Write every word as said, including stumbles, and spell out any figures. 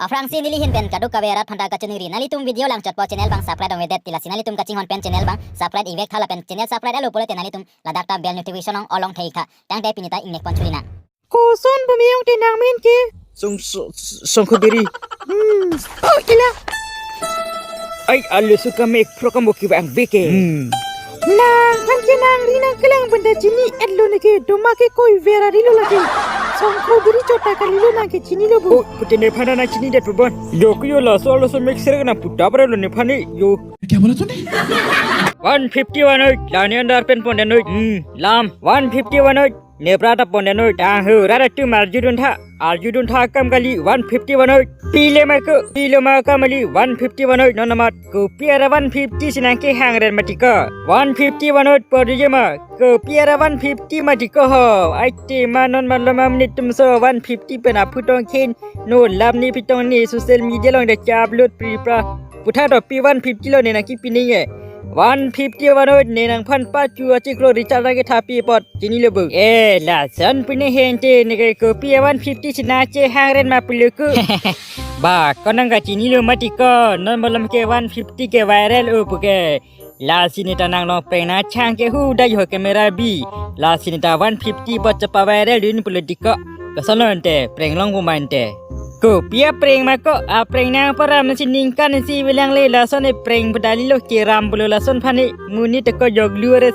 Aphrangsi neli ahin pen kadokave arat aphanta kachiningri, nanglitum video langchotpo channel abang subscribe ong-edet, lasi nanglitum kachinghon pen channel abang subscribe ing-ektha lapen channel subscribe-lo pulote nanglitum ladak ta bell notification ong all ong thek-tha. Tangte pini ta ingnek pon chuli nang. Koson bumi ong te nangmen ke? Song, so, songkho biri. Hmm. Oh, kila. Ai, alu suka mek pro kamo kevang beke. Hmm. Nangphan ke nangri nangkelang benda chini-etlo neke, doma ke koi vera rilo lake. Songkho biri chota kalilo nang ke chinilo bu. Oh, pute nephan nang chinidet pebon. Yo kuyo laso laso mixer nang puta parelo nephan ni yo. Kya bola tune? One fifty one eight, lani andar pen pon den noi. Hmm, lam. One fifty one eight. Nepra ta pon den noi. Tang hu, rara tu marjudun tha. Arjudun tha kam kali one fifty one eight. Pile ma ko, pile ma kam kali one fifty one eight non amat. Kopi ara one fifty si nangkehang ren mati ko. One fifty one eight podi je ma. Kopi ara one fifty mati ko ho. Ai te ma non malom amni tum so one fifty pen aphu tong khin. No lam ni pitong ni social media along de cha upload pri pra. Puthot to pi one fifty lo ne nangkipi ningje. One fifty one eight ne nangphan pachu achiklo recharge nangkethapi apot chinilo bu. Eh, lason pine hente neke kopi one fifty si nangkehang ren ma puluku. Ba, konang kachinilo mati ko, non malom ke one fifty ke viral o puke. Lasi ne ta nanglong prank nangchang ke hu dai ho camera bi. Lasi ne ta one fifty apot chapa viral dun pulo diko. Koson lo ante, prank long bu ma ante. Kopi aprank ma ko, aprank nangparam si ningkan si bilang le lason e prank bedali lo keram pulo lason aphan ni muni teko joglu res.